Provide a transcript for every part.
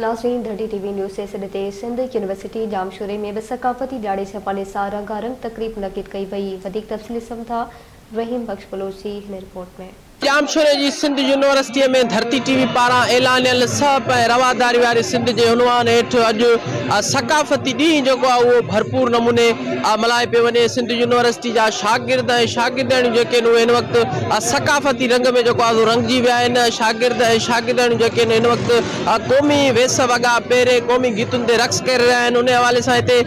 ناظرين ڌرتي ٽي V news جي سڏ تي سنڌ يونيورسٽي ڄامشوري ۾ به ثقافتي ڏهاڙي جي حوالي سان رنگا رنگ تقريب منعقد ڪئي وئي وڌيڪ تفصيل ڏسون ٿا رحيم بخش بلوچ جي هن رپورٽ ۾. ڄامشوري جي سنڌ يونيورسٽيء ۾ ڌرتي ٽي وي پاران اعلانيل سهپ ۽ رواداري واري سنڌ جي عنوان هيٺ اڄ ثقافتي ڏينهن جيڪو آهي اهو ڀرپور نموني ملهايو پيو وڃي. سنڌ يونيورسٽي جا شاگرد ۽ شاگردياڻيون جيڪي آهن اهي هن وقت ثقافتي رنگ ۾ جيڪو آهي سو رڱجي ويا آهن. شاگرد ۽ شاگردياڻيون جيڪي آهن هن وقت قومي ويس وڳا پهري قومي گيتن تي رقص ڪري رهيا آهن. انهي حوالي سان هتي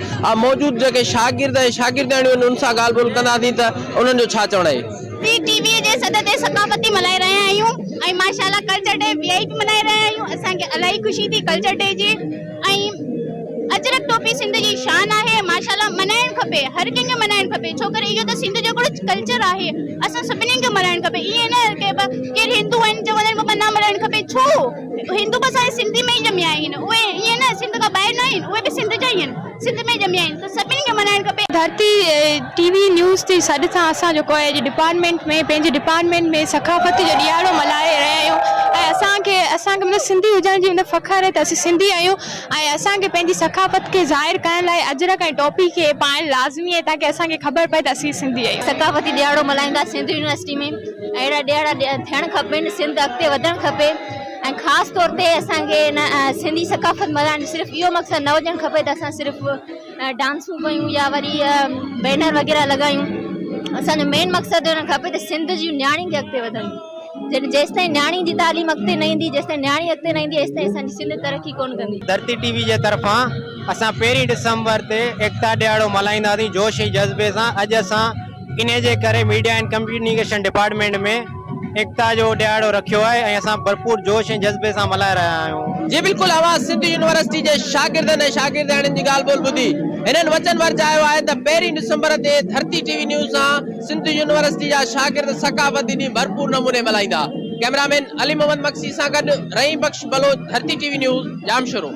موجود جيڪي شاگرد ۽ شاگردياڻيون آهن انهن سان ڳالهه ٻولهه ڪنداسين ته انهن جو ڇا چوڻ آهي. سي ٽي وي جي سڏ تي ثقافتي ملهائي رهيا آهيون ۽ ماشاءالله ڪلچر ڊي وي آئي پي ملهائي رهيا آهيون اسان کي الاهي خوشي ٿي ڪلچر ڊي جي ۽ اجرڪ ٽوپي سنڌ جي شان آهي ماشاءالله ملهائڻ کپي هر ڪنهن کي ملهائڻ کپي ڇو ڪري اهو ته سنڌ جو هڪڙو ڪلچر آهي اسان سڀني کي ملهائڻ کپي ائين نه ڪي ڪير هندو آهن چوندا آهن بابا نه ملهائڻ کپي ڇو هندو به اسان جي سنڌي ۾ ئي ڄميا آهن اهي ائين نه سنڌ کان ٻاهر نه آهن اهي به سنڌ جا ئي آهن سنڌ ۾ ڄميا آهن ته سڀني کي ملهائڻ کپي. ڌرتي ٽي وي نيوز جي سڏ سان اسان جيڪو آهي اڄ ڊپارٽمينٽ ۾ پنهنجي ڊپارٽمينٽ ۾ ثقافت جو ڏيهاڙو ملهائي رهيا آهيون ۽ اسان کي اسان کي مطلب سنڌي هجڻ جي مطلب فخر آهي ته اسين سنڌي آهيون ۽ اسان کي پنهنجي ثقافت کي ظاهر ڪرڻ لاء اجرڪ ۽ ٽوپي کي پائڻ لازمي آهي تاڪه اسان کي خبر پئي ته اسين سنڌي آهيون. ثقافتي ڏيهاڙو ملهائيندا سنڌ يونيورسٽي ۾ اهڙا ڏيهاڙا ٿيڻ کپن سنڌ اڳتي وڌڻ کپي ۽ خاص طور تي اسان کي ان سنڌي ثقافت ملهائڻ جو صرف اهو مقصد نه هجڻ کپي ته اسان صرف ڊانسون ڪيون يا وري بينر وغيره لڳايون اسان جو مين مقصد هجڻ کپي ته سنڌ جون نياڻين کي اڳتي وڌايون جڏهن جيستائين نياڻي جي تعليم اڳتي نه ايندي جيستائين نياڻي اڳتي نه ايندي ايستائين اسان جي سنڌ ترقي ڪونه ڪندي. ڌرتي ٽي وي جي طرفان اسان پهرين ڊسمبر تي ايڪتا ڏهاڙو ملهائينداسين جوش ۽ جذبي سان اڄ اسان انهي جي ڪري ميڊيا اينڊ ڪميونيڪيشن ڊپارٽمينٽ ۾ ايڪتا جو ڏهاڙو رکيو آهي ۽ اسان ڀرپور جوش ۽ جذبي سان ملهائي رهيا آهيون. جي بلڪل اوهان سنڌ يونيورسٽي جي شاگردن ۽ شاگردياڻين جي ڳالهه ٻولهه ٻڌي هنن وچن ورجايو آهي ته پهرين ڊسمبر تي ڌرتي ٽي وي نيوز سان سنڌ يونيورسٽي جا شاگرد ثقافتي ڏينهن ڀرپور نموني ملهائيندا. ڪئميرا مين علي محمد مگسي سان گڏ Rahim Bakhsh Baloch Dharti T V news Jamshoro.